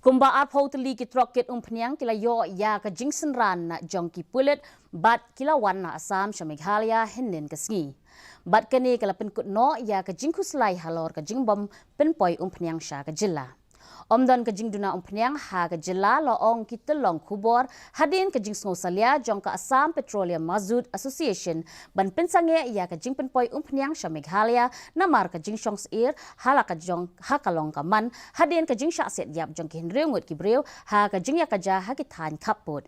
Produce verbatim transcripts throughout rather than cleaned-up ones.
Kumba arphew tylli ki trok kit umphniang ki la ïoh ïa ka jingsynran na jong ki pulit bad ki la wan na Assam sha Meghalaya hynnin ka sngi. Bad kane ka la pynkut noh ïa ka jingkhuslai halor ka jingbym pynpoi umphniang sha ka jylla. Ym don ka jingduna umphniang ha ka jylla, la ong ki tyllong khubor, hadien ka jingsngewsalia jong ka Assam Petroleum Mazut Association ban pynsangeh ïa ka jingpynpoi umphniang sha Meghalaya namar ka jingshong syier ha la ka jong ha ka long ka man, hadien ka jingshah siat ïap jong ki hynriew ngut ki briew ha ka jingïakajia ha ki thaiñ khappud.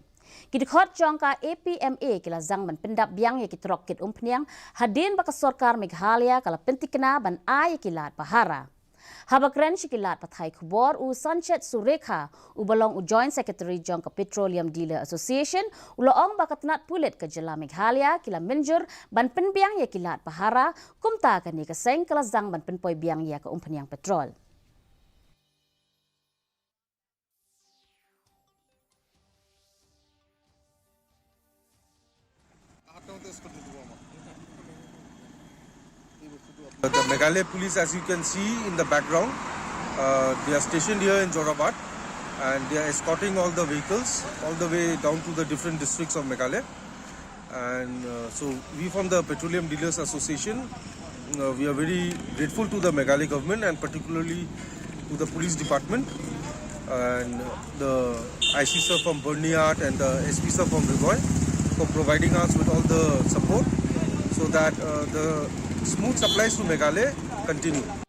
Ki dkhot jong ka A P M A ki la zang ban pyndap biang ïa ki trok kit umphniang, hadien ba ka sorkar Meghalaya ka la pyntikna ban ai ïa ki lad pahara. Haba kren sha ki lad pathai khubor, u Sanchet Surekha, uba long u Joint Secretary jong ka Petroleum Dealer Association, u la ong ba ka tnat pulit ka jylla Meghalaya ki la mynjur ban pynbiang ïa ki lad pahara, kumta kane ka seng ka la zang ban pynpoi biang ïa ka umphniang petrol. The Meghalaya police, as you can see in the background, uh, they are stationed here in Jorabat, and they are escorting all the vehicles all the way down to the different districts of Meghalaya. And uh, so we from the Petroleum Dealers Association, uh, we are very grateful to the Meghalaya government and particularly to the police department and the I C sir from Byrnihat and the S P sir from Ri Bhoi for providing us with all the support so that uh, the smooth supplies to Meghalaya continue.